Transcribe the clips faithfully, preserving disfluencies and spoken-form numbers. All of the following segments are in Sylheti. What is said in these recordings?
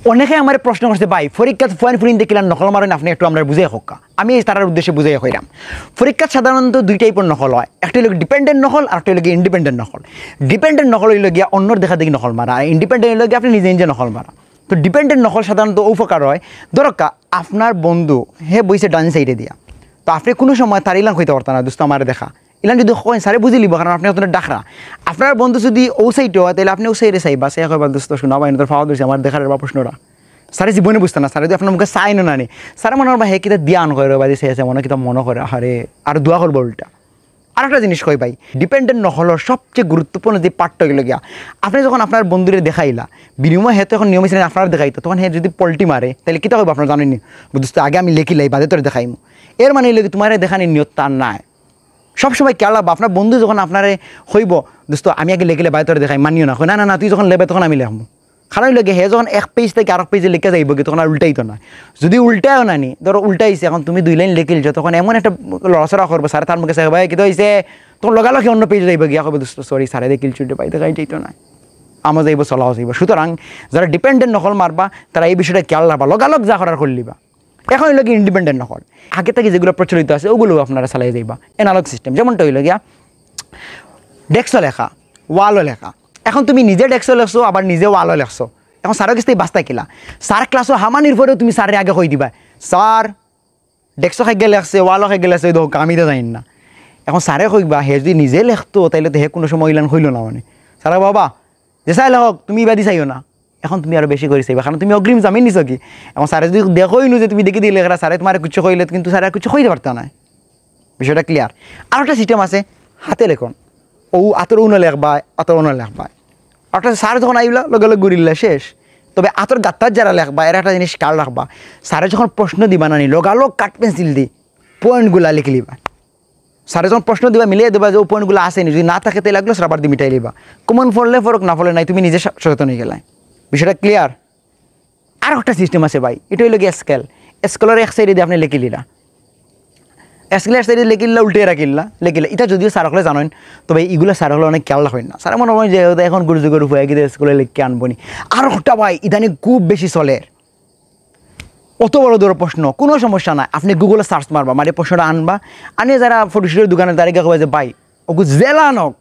অনেকে আমারে প্রশ্ন করছে, "ভাই, পরীক্ষাত পয়েন্ট ফুরিন দেখিলাম নকল মারইন, আপনে একটু আমরারে বুঝাইয়া কউক্কা।" আমি তারার উদ্দেশ্যে বুঝাইয়া কইরাম। পরীক্ষাত সাধারণত দুইটা টাইপর নকল অয়, একটা অইলো গি dependent নকল আর একটা অইলো গি independent নকল। Dependent নকল অইলো গিয়া অন্যর দেখা দেখি নকল মারা, আর independent অইলো গিয়া আপনে নিজে নিজে নকল মারা। তো dependent নকল সাধারণত অউ প্রকার অয়, ধরউক্কা আপনার বন্ধু হে বইছে ডান সাইডে দিয়া, তো আপনে কুনু সময় তারে ইলান কইতা পারতা না, "দোস্ত, আমারে দেখা।" ইলান যুদি কইন, স্যারে বুঝিলিবো, কারণ আপনে অতটা ডাকরা। আপনার বন্ধু যুদি অউ সাইডে অয়, তাইলে আপনে অউ সাইডে চাইবা, সে কইবা, "দোস্ত, হুন বা, ইনো তোর পাও ধরছি, আমারে দেখারে বা প্রশ্নটা।" স্যারে জীবনে বুঝতা না, স্যারে যুদি আপনার মুখে চাইন না নি, স্যারে মনে করবা, "হে কিতা ধ্যান করে বা, দিছে, মনে কিতা মনে করে, আরে, আর দোয়া করবো উল্টা।" আরেকটা জিনিস কই ভাই, dependent নকলর সবচেয়ে গুরুত্বপূর্ণ যে পার্টটা অইলো গিয়া, আপনে যখন আপনার বন্ধুরে দেখাইলা, বিনিময়ে হে তো এখন নিয়ম অইছে আপনারে দেখাইতো, তখন হে যুদি পল্টি মারে, তাইলে কিতা কইবো আপনারা জানইন নি? "দোস্ত, আগে আমি লেখিলাই, বাদে তোরে দেখাইমু।" এর মানে অইলো গি, তুমারে দেখানির নিয়ত তার নাই। সবসময় খেয়াল রাখবা, আপনার বন্ধু যখন আপনারে কইবো, "দোস্ত, আমি আগে লেখিলাই, বাদে তোরে দেখাইমু", মানিও না, কই, "না, না, না, তুই যখন লেখবে, তখন আমি লেখমু।" কারণ অইলো গি, হে যখন এক পেজ থাকি আরক পেজে লেখা যাইবো গি, তখন আর উল্টাইতো না। যুদি উল্টায়ও না নি, ধরো উল্টাইছে, এখন তুমি দুই লাইন লেখিলছো, তখন এমন একটা লড়াচড়া করবো, স্যারে তার মুখে চাইবা, "ভাই, কিতা অইছে?" তখন লগালগ হি অন্য পেজে যাইবো গিয়া, কইবো, "দোস্ত, সরি, স্যারে দেখিলছইন রে ভাই, দেখাই যাইতো না।" আমা যাইবো, চলাও যাইবো। সুতরাং যারা dependent নকল মারবা, তারা এই বিষয়টা খেয়াল রাখবা, লগালগ যা করার করিলিবা। এখন অইলো গি independent নকল। আগে থাকি যেগুলা প্রচলিত আছে, অগুলা আপনারা চালাই যাইবা। Analog system, যেমনটা অইলো গিয়া ডেস্কো লেখা, ওয়ালো লেখা। এখন তুমি নিজে ডেস্কো লেখছো, আবার নিজে ওয়ালো লেখছো। এখন স্যারর গেছ থাকি বাঁচতায় কিলা? স্যার ক্লাসো হামানির পরেও তুমি স্যাররে আগে কই দিবায়, "স্যার, ডেস্কো কাইগিয়ে লেখছে, ওয়ালো কাইগিয়ে লেখছে, অউ দেখউক্কা, আমি তো জানি না।" এখন স্যারে কইবা, হে যুদি নিজে লেখতো, তাইলে তো হে কুনু সময় ইলান কইলো না মানে। স্যারে কইবা, "বাবা, যেছাই লেখউক, তুমি ইবাদি চাইও না।" এখন তুমি আরো বেশি করি চাইবা, কারণ তুমি অগ্রিম জামিন নিছো গি। এখন স্যারে যুদি দেখইন নু যে তুমি দেখি দিলে, স্যারে তুমারে কিচ্ছু কইলে, কিন্তু স্যারে আর কিচ্ছু কইতা পারতা নায়। বিষয়টা clear? আরোকটা system আছে, হাতে লেখন। অউ আতর অনো লেখবায়, আতর অনো লেখবায়। অর্থাৎ স্যার যখন আইলা, লগে লগে ঘুরিলা, শেষ। তবে আতর গাত্তাত যারা লেখবা, এরা একটা জিনিস খেয়াল রাখবা, স্যারে যখন প্রশ্ন দিবা না নি, লগালগ কাঠ পেন্সিল দি পয়েন্টগুলা লেখিলিবা। স্যারে যখন প্রশ্ন দিবা, মিলাই দিবা যে অউ পয়েন্টগুলা আছে নি, যুদি না থাকে, তাইলে অগুলা স্যার আবার দি মিটাইলিবা। কমন পড়লে পড়উক, না পড়লে নাই, তুমি নিজে স-, সচেতন অইগেলায়। বিষয়টা clear? আরোকটা system আছে ভাই, ইটা অইলো গি স্কেল। স্কেলর এক সাইডে দি আপনে লেখিলিলা, স্কেলর এক সাইডে লেখিলিলা, উল্টাই রাখিলিলা, লেখিলা। ইটা যুদিও স্যার অকলে জানইন, তবে ইগুলা স্যার অকলে অনেক খেয়াল রাখইন না। স্যারে মনে করইন যে, "অউ তো এখন গুরু যুগর ফুয়া, কিতা স্কেলে লেখিয়া আনবো নি।" আরোকটা ভাই, ইদানিং খুব বেশি চলের। অত বড় ধরো প্রশ্ন, কুনু সমস্যা নাই, আপনে Google-এ search মারবা, মারি প্রশ্নটা আনবা, আনিয়া যারা ফটোশুটের দোকানে তারে গিয়া কইবা যে, "ভাই, অগু যেলান অউক,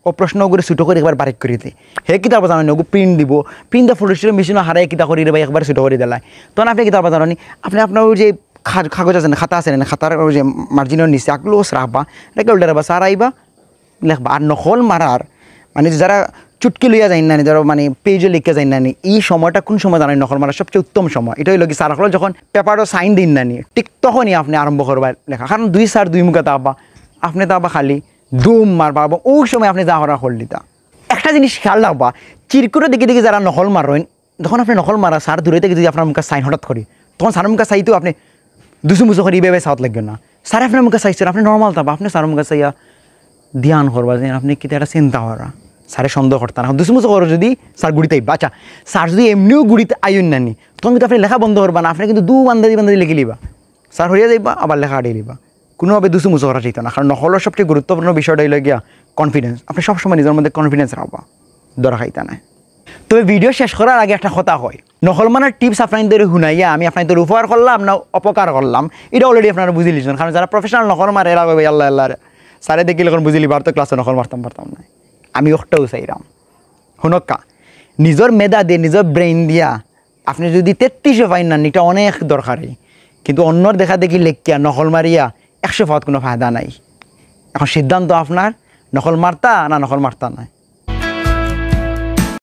অউ প্রশ্ন অগুরে ছুটো করি একবার বারিক করি দে।" হে কিতা করবো জানইন নি, অগু print দিবো, print দিয়া ফটোশুটের মেশিনো হারাই কিতা করি রে ভাই, একবার ছুটো করি দিলায়। তখন আপনে কিতা করবা জানইন নি, আপনে আপনার অউ যে খা-, কাগজ আছে না, খাতা আছে না, খাতার অউ যে মার্জিনর নিচে আকলুস রাখবা, রেখে উল্টা রাখবা, স্যার আইবা, লেখবা। আর নকল মারার, মানে, যারা চুটকি লইয়া যাইন না নি, ধরো, মানে, পেজো লেখিয়া যাইন না নি, ই সময়টা কুন সময় জানইন নি? নকল মারার সবচেয়ে উত্তম সময়। ইটা অইলো গি, স্যার অকলে যখন পেপারো সাইন দিন না নি, ঠিক তখনই আপনে আরম্ভ করবা লেখা। কারণ দুই স্যার দুই মুখা থাকবা, আপনে থাকবা খালি দুম মারবা, এবং অউ সময় আপনে যা করার করিলিতা। একটা জিনিস খেয়াল রাখবা, চিরকুটে দেখি দেখি যারা নকল মারইন, যখন আপনে নকল মারা, স্যার দূরে থাকি যুদি আপনার মুখা চাইন হঠাৎ করি, তখন স্যারর মুখা চাইতেও আপনে দুসু মুসু করি ইভাবে চাওয়াত লাগবো না। স্যারে আপনার মুখা চাইছইন, আপনে normal থাকবা, আপনে স্যারর মুখা চাইয়া ধ্যান করবা যে আপনে কিতা একটা চিন্তা করা, স্যারে সন্দেহ করতা না। দুসু মুসু করো যুদি, স্যার গুড়িত আইবা। আচ্ছা, স্যার যুদি এমনেও গুড়িত আইন না নি, তখন কিন্তু আপনে লেখা বন্ধ করবা না, আপনে কিন্তু দুম আন্দাজি বান্দাজি লেখিলিবা। স্যার হরিয়া যাইবা, আবার লেখা আটিলিবা। কুনুভাবে দুসু মুসু করা যাইতো না, কারণ নকলর সবচেয়ে গুরুত্বপূর্ণ বিষয়টা অইলো গিয়া confidence। আপনে সবসময় নিজর মধ্যে confidence রাখবা, ধরা খাইতা নায়। তবে ভিডিও শেষ করার আগে একটা কথা কই, নকল মারার tips আপনাইনতরে হুনাইয়া আমি আপনাইনতরে উপকার করলাম না অপকার করলাম, ইটা already আপনারা বুঝিলিছইন। কারণ যারা professional নকল মারে, এরা কইবা, "আল্লাহ, আল্লাহ রে, স্যারে দেখিলে অখন বুঝিলিবা, আর তো ক্লাসো নকল মারতাম পারতাম নায়।" আমি অউটাউ চাইরাম। হুনউক্কা, নিজর মেধা দিয়া, নিজর brain দিয়া আপনে যুদি তেত্রিশো পাইন না, ইটা অনেক দরকারি। কিন্তু অন্যর দেখা দেখি লেখিয়া, নকল মারিয়া একশো পাওয়াত কুনু ফায়দা নাই। অখন সিদ্ধান্ত আপনার, নকল মারতা না নকল মারতা নায়।